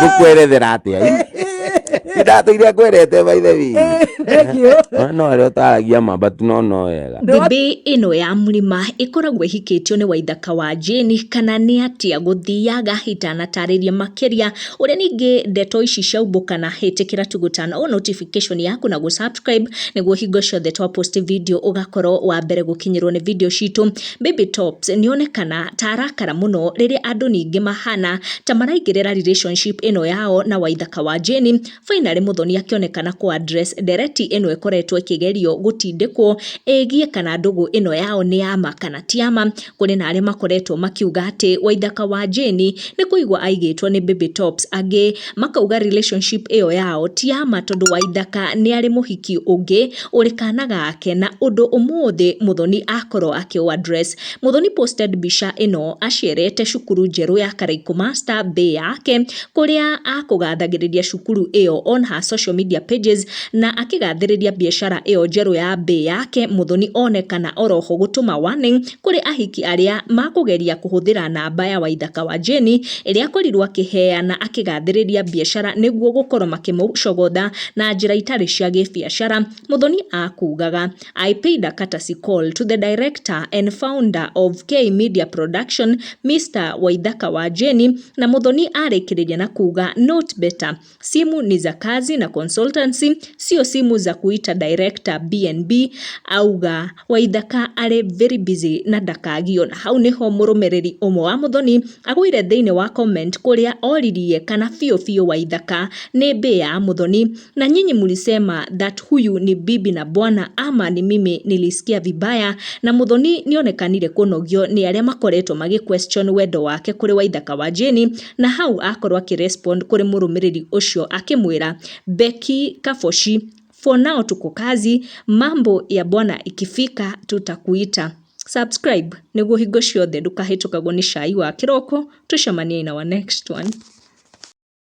Ngũkwerethera atĩa? Ndatũire ngwerete, by the way. Thank you. No arĩa ũtaragia ma, but no wega. Thibĩ ĩno ya mũrĩma ĩkoragwo ĩhikĩtio nĩ Waithaka wa Jane kana nĩ atĩa gũthiaga? Itanatarĩria makĩria ũrĩa ningĩ ndeto ici ciaumbũkana, ĩtĩkĩra tu gũ turn on notification yaku na gũ subscribe nĩguo hingo ciothe twa post video ũgakorwo wa mbere gũkinyĩrwo nĩ video citũ. Baby Tops nĩonekana ta arakara mũno rĩrĩa andũ ningĩ mahana ta maraingĩrĩra relationship ĩno yao na Waithaka wa Jane. Finally Muthoni akĩonekana kũ address ndereti ĩno ĩkoretwo ĩkĩgerio gũtindĩkwo ĩgiĩ kana ndũgũ ĩno yao nĩ ya ma kana ti ya ma. Kũrĩ na arĩa makoretwo makiuga atĩ Waithaka wa Jane nĩ kũigwo aigĩtwo nĩ Baby Tops, angĩ makauga relationship ĩyo yao ti ya ma tondũ Waithaka nĩ arĩ mũhiki ũngĩ ũrĩ kana gake, na ũndũ ũmũthĩ Muthoni akorwo akĩ address. Muthoni posted mbica ĩno acerete cukuru njerũ ya Karaikũ Master Bay yake, kũrĩa akũgathagĩrĩria cukuru ĩyo on her social media pages, na akĩgathĩrĩria biacara ĩyo njerũ ya Bay yake. Muthoni onekana oroho gũtũma warning kũrĩ ahiki arĩa makũgeria kũhũthĩra namba ya Waithaka wa Jane ĩrĩa akorirwo akĩheana akĩgathĩrĩria biacara nĩguo gũkorwo makĩmũcogotha na njĩra itarĩ cia gĩbiacara. Muthoni akugaga, "I paid a courtesy call to the director and founder of K Media Production, Mr. Waithaka wa Jane." Na Muthoni arĩkĩrĩria na kuga, "Note better, simu ni za kazi na consultancy, sio simu za kuita director BNB." Auga Waithaka arĩ very busy na ndakagio. Na hau niho mũrũmĩrĩri ũmwe wa Muthoni agũire thĩinĩ wa comment, kũrĩa oririe kana biũ biũ Waithaka nĩ mbĩ ya Muthoni. "Na nyinyi mlisema that huyu ni bibi na bwana, ama ni mimi nilisikia vibaya?" Na Muthoni nĩonekanire kũnogio nĩ arĩa makoretwo magĩ question wendo wake kũrĩ Waithaka wa Jane, na hau akorwo akĩrespond kũrĩ mũrũmĩrĩri ũcio akĩmwĩra, "Becky Kaboshi, for now tuko kazi, mambo ya bwana ikifika tutakuita." Subscribe nĩguo hingo ciothe ndũkahĩtũkagwo nĩ cai wa kĩroko. Tũcemanie in our next one.